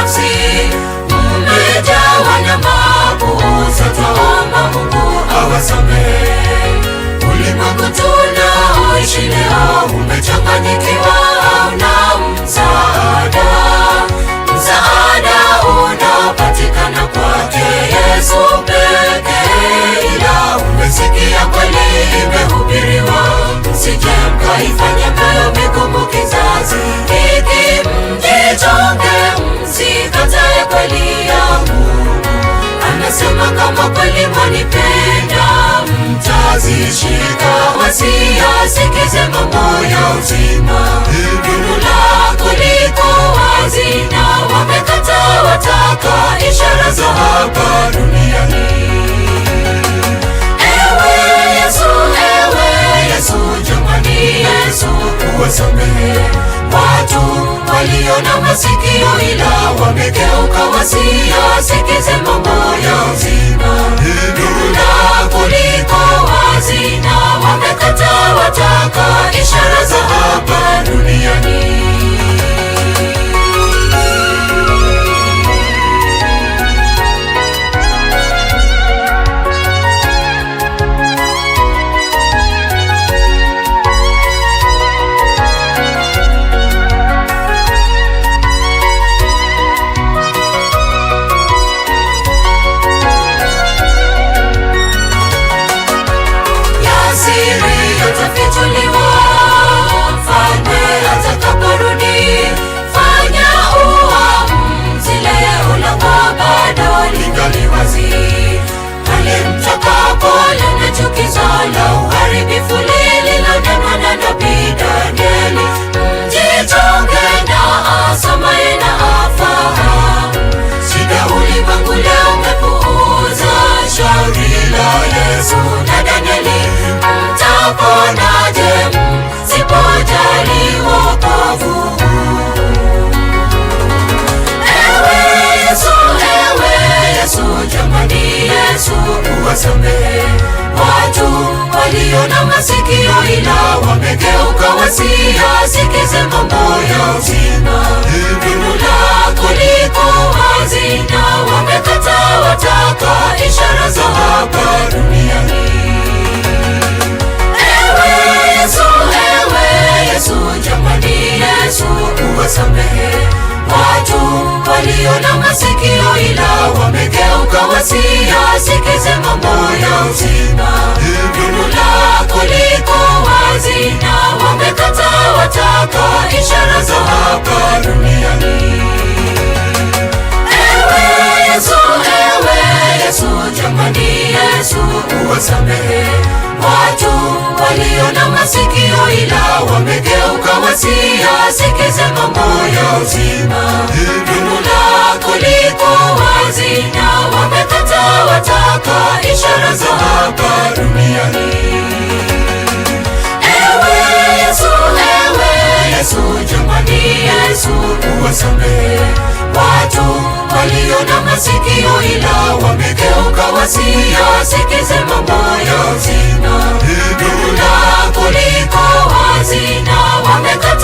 nafsi, mmejawa na mapuuza, twaomba Mungu awasamehe. Ulimwengu tunaoishi leo umechanganyikiwa, hauna msaada. Msaada unapatikana kwake Yesu pekee, ila umesikia kweli imehubiriwa, msije mkaifanya mioyo migumu kizazi hiki, mjichonge, msikatae kweli ya Mungu. Anasema kama kweli mwanipenda, mtazishika wasia, sikize mambo ya uzima. Neno lako liko wazi na wamekataa, wataka ishara za hapa duniani. Ewe Yesu, ewe Yesu, jamani Yesu, uwasamehe watu walio na masikio ila wamegeuka wasiyasikize mambo ya uzima. Neno lako liko wazi na wamekataa, wataka ishara za hapa duniani. Ya siri yatafichuliwa, mfalme atakaporudi. Fanya uamuzi leo, lango bado lingali wazi. Pale mtakapo lina chukizo la uharibifu lililonenwa na nabii Danieli. Mjichunge na asomaye na afahamu. Shida ulimwengu leo umepuuza shauri la Yesu na Danieli. Mtaponaje msipojali wokovu? Ewe Yesu, ewe Yesu, jamani Yesu, uwasamehe watu walio na masikio ila wamegeuka wasiyasikize mambo ya uzima. Neno lako liko wazi na wamekataa, wataka ishara za hapa duniani. Ewe Yesu, ewe Yesu, jamani Yesu, uwasamehe watu walio na masikio ila wamegeuka wasiyasikize mambo ya uzima. Neno lako liko wazi na wamekataa, wataka ishara za hapa duniani. Ewe Yesu, ewe Yesu, jamani Yesu, uwasamehe watu walio na masikio ila wamegeuka wasiyasikize mambo ya uzima. Neno lako liko wazi na wamekataa, wataka ishara za hapa duniani. Ewe Yesu, ewe Yesu, jamani Yesu, uwasamehe watu walio na masikio ila wamegeuka wasiyasikize mambo ya uzima. Neno lako liko wazi na wamekataa